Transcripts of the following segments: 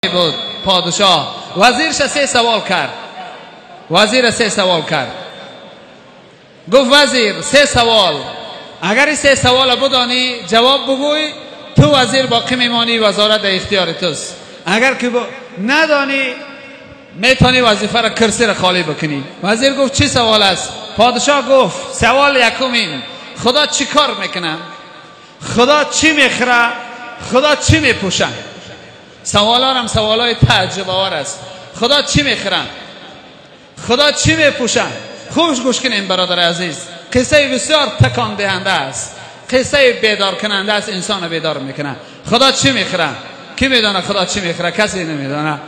بود پادشاه وزیرش سه سوال کرد. وزیر سه سوال کرد. گفت وزیر سه سوال، اگر این سه سوال بدانی جواب بگوی تو وزیر باقی میمانی، وزارت در اختیار توست. اگر که ندانی میتونی وظیفه را کرسی را خالی بکنی. وزیر گفت چی سوال است؟ پادشاه گفت سوال یکم این، خدا چی کار میکنه؟ خدا چی میخوره؟ خدا چی میپوشه؟ سوالا هم سوالای تعجب آور است. خدا چی میخوره؟ خدا چی میپوشه؟ خوش گوش کنیم برادر عزیز، قصه بسیار تکان دهنده است، قصه بیدار کننده است، انسان بیدار میکنه. خدا چی میخوره؟ کی میدانه خدا چی میخوره؟ کسی نمیدانه.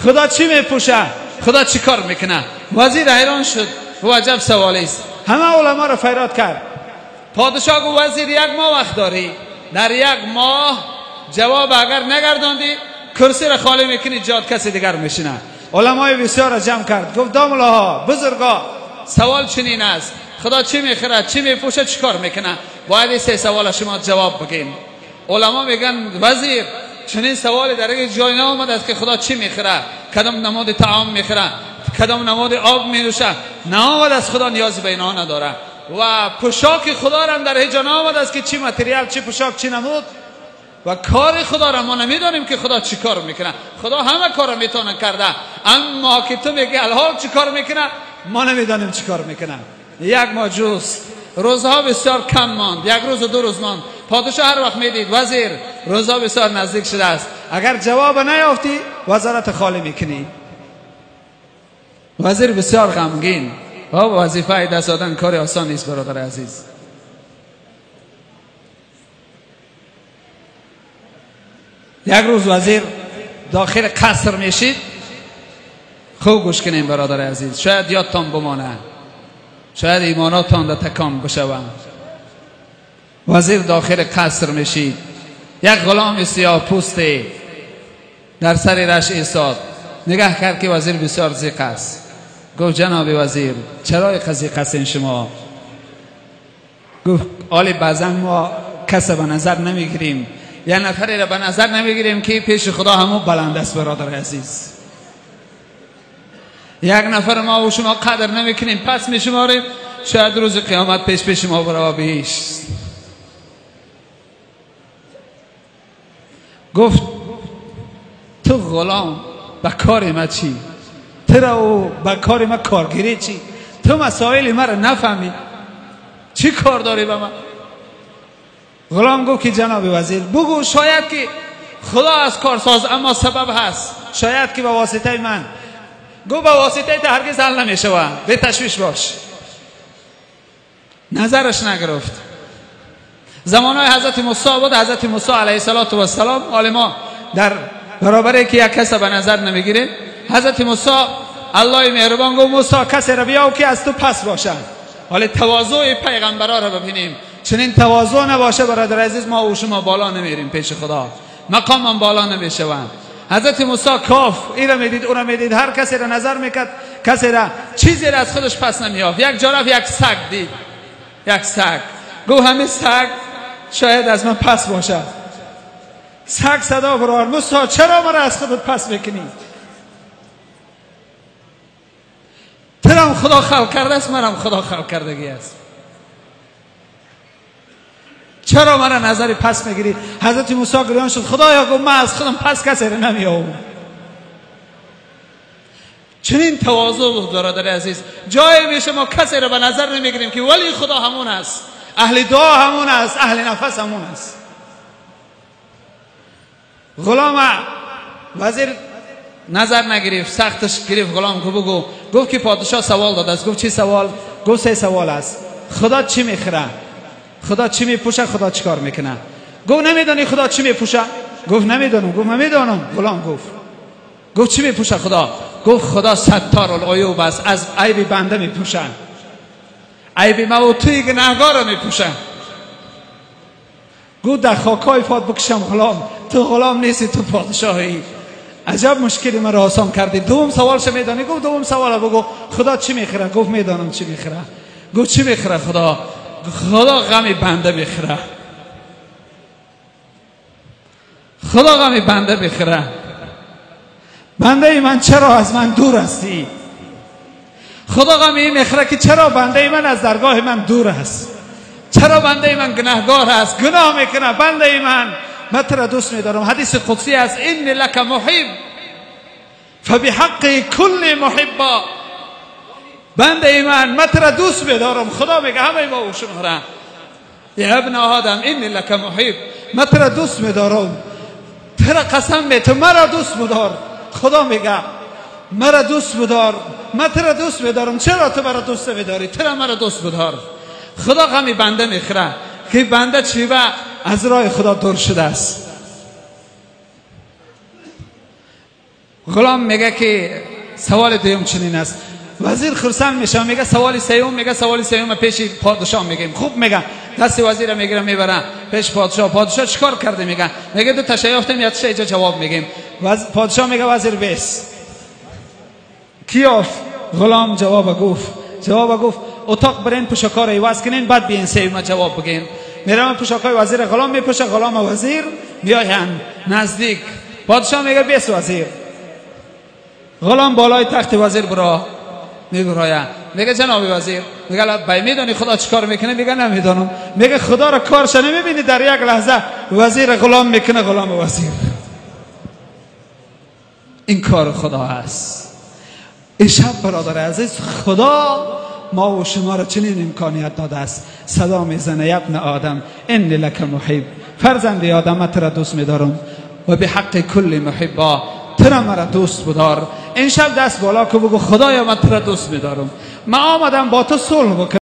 خدا چی میپوشه؟ خدا چی کار میکنه؟ وزیر حیران شد، و عجب سوالی است. همه علما را فریاد کرد. پادشاه گفت وزیر یک ماه وقت داری، در یک ماه جواب اگر نگرداندی کرسی را خالی میکنی، جاد کسی دیگر میشینه. علمای بسیار را جمع کرد، گفت داملاها بزرگا سوال چنین است، خدا چی میخوره، چی میپوشه، چی کار میکنه؟ باید این سه سوال شما جواب بگین. علما میگن وزیر چنین سوالی در یک جای نآمده است که خدا چی میخوره، کدام نماد طعام میخوره، کدام نماد آب مینوشه، نآمده است. خدا نیاز به اینها نداره. و پوشاک خدا را هم در هیچ جا نآمده است که چی متریال، چی پوشاک، چی نمود. و کار خدا را ما نمیدانیم که خدا چی کار میکنه. خدا همه کار را میتونه کرده، اما که تو میگی الحال چی کار میکنه، ما نمیدانیم چی کار میکنه. یک ماه جوست، روزها بسیار کم ماند، یک روز و دو روز ماند. پادشاه هر وقت میدید وزیر روزها بسیار نزدیک شده است، اگر جواب نیافتی وزارت خالی میکنی. وزیر بسیار غمگین. وظیفه دست دادن کار آسان نیست برادر عزیز. یک روز وزیر داخل قصر میشید. خوب گوش کنیم برادر عزیز، شاید یادتان بمانه، شاید ایماناتان در تکان بشوند. وزیر داخل قصر میشید، یک غلام سیاه پوست در سر رش ایستاد. نگاه کرد که وزیر بسیار ضیق است. گفت جناب وزیر چرا ضیق هستین شما؟ گفت آلی بعضا ما کس به نظر نمیگیریم، یه نفری را به نظر نمیگیریم که پیش خدا همون بلند است. برادر عزیز، یک نفر ما و شما قدر نمیکنیم، پس میشماریم، شاید روز قیامت پیش پیش ما برای بهشت. گفت تو غلام به کار ما چی؟ تو را به کار ما کارگیری چی؟ تو مسائل ما را نفهمی، چی کار داری به ما؟ غلام گفت که جناب وزیر بگو شاید که خدا از کارساز اما سبب هست، شاید که به واسطه من. گفت به واسطه ته هرگز حل نمیشوه، به تشویش باش. نظرش نگرفت. زمانهای حضرت موسی بود. حضرت موسی علیه السلام عالما در برابر که یک کس به نظر نمیگیره، حضرت موسی الله مهربان گفت موسی کسی را بیاو که از تو پس باشه. حالا تواضع پیغمبرا را ببینیم. چنین تواضع نباشه برادر عزیز ما و شما بالا نمیریم پیش خدا، مقام بالا نمیشوند. حضرت موسی کاف این را میدید او را میدید، هر کسی را نظر میکرد، کسی را چیزی را از خودش پس نمیافت. یک جا رفت یک سگ دید، یک سگ. گفت همین سگ شاید از من پس باشه. سگ صدا برآورد موسی چرا مرا از خودت پس میکنی؟ ترم خدا خلق کرده است، مرم خدا خلق کردگی است، چرا مرا نظری پس میگیری؟ حضرت موسی گریان شد، خدایا گفت من از خودم پس کسی را نمیاوم. چنین تواضع بود برادر عزیز. جایی میشه ما کسی را به نظر نمیگیریم که ولی خدا همون است، اهل دعا همون است، اهل نفس همون است. غلام وزیر نظر نگرفت، سختش گرفت. غلام گفت بگو. گفت که پادشاه سوال داده است. گفت چی سوال؟ گفت سه سوال است. خدا چی میخوره؟ خدا چی میپوشه؟ خدا چی کار میکنه؟ گفت نمیدانی خدا چی میپوشه؟ گفت نمیدانم. گفت من میدانم. غلام گفت. گفت چی میپوشه خدا؟ گفت خدا ستار العیوب است، از عیب بنده میپوشه، عیب ما و توی گناهگار را میپوشه. گفت در خاکای فات بکشم غلام، تو غلام نیستی، تو پادشاهی. عجب مشکلی من را آسان کردی. دوم سوالش میدانی؟ گفت دوم سوال بگو. خدا چی میخوره؟ گفت میدانم چی میخوره. گفت چی میخوره خدا؟ خدا غم بنده میخوره. خدا غم بنده میخوره. بنده من چرا از من دور هستی؟ خدا غمی میخوره که چرا بنده من از درگاه من دور است، چرا بنده من گناهگار است، گناه میکنه. بنده من، من تو را دوست میدارم. حدیث قدسی است، ان لک محب فبحق کل محبا. بنده من، من تو را دوست میدارم. خدا میگه همه ما و شما را، یا ابن آدم ان لک محب، من تو را دوست میدارم، تو را قسم می، تو مرا دوست بدار. خدا میگه مرا دوست بدار، من تو را دوست میدارم، چرا تو مرا دوست نمیداری؟ تو را مرا دوست بدار. خدا غمی بنده میخوره که بنده چیوه از راه خدا دور شده است. غلام میگه که سوال دوم چنین است. وزیر خرسند میشه، میگه سوال سوم، میگه سوال سوم پیش پادشاه میگیم. خوب میگه، دست وزیر میگیره میبره پیش پادشاه. پادشاه چیکار کرده؟ میگه، میگه دو تا یافتم، یک تا جواب میگیم. پادشاه میگه وزیر بیس کیاف. غلام جواب گفت، جواب گفت اتاق برین پوشاکا رو عوض کنین، بعد بیاین سیما جواب بگین. میرم پوشاکای وزیر غلام میپوشه، غلام وزیر میاین نزدیک. پادشاه میگه بیس وزیر. غلام بالای تخت وزیر برا میبراید، میگه جناب وزیر، میگه بای میدونی خدا چیکار میکنه؟ میگه نمیدونم. میگه خدا رو کارش نمیبینی؟ در یک لحظه وزیر غلام میکنه غلام وزیر. این کار خدا است. این شب برادر عزیز، خدا ما و شما را چنین امکانیت داده است. صدا میزنه ابن آدم ان لک محب، فرزند آدم من تو را دوست میدارم و به حق کل محبا، تو را مرا دوست بدار. این شب دست بالا که بگو خدایا من تو را دوست میدارم، من آمدم با تو صلح بکنم.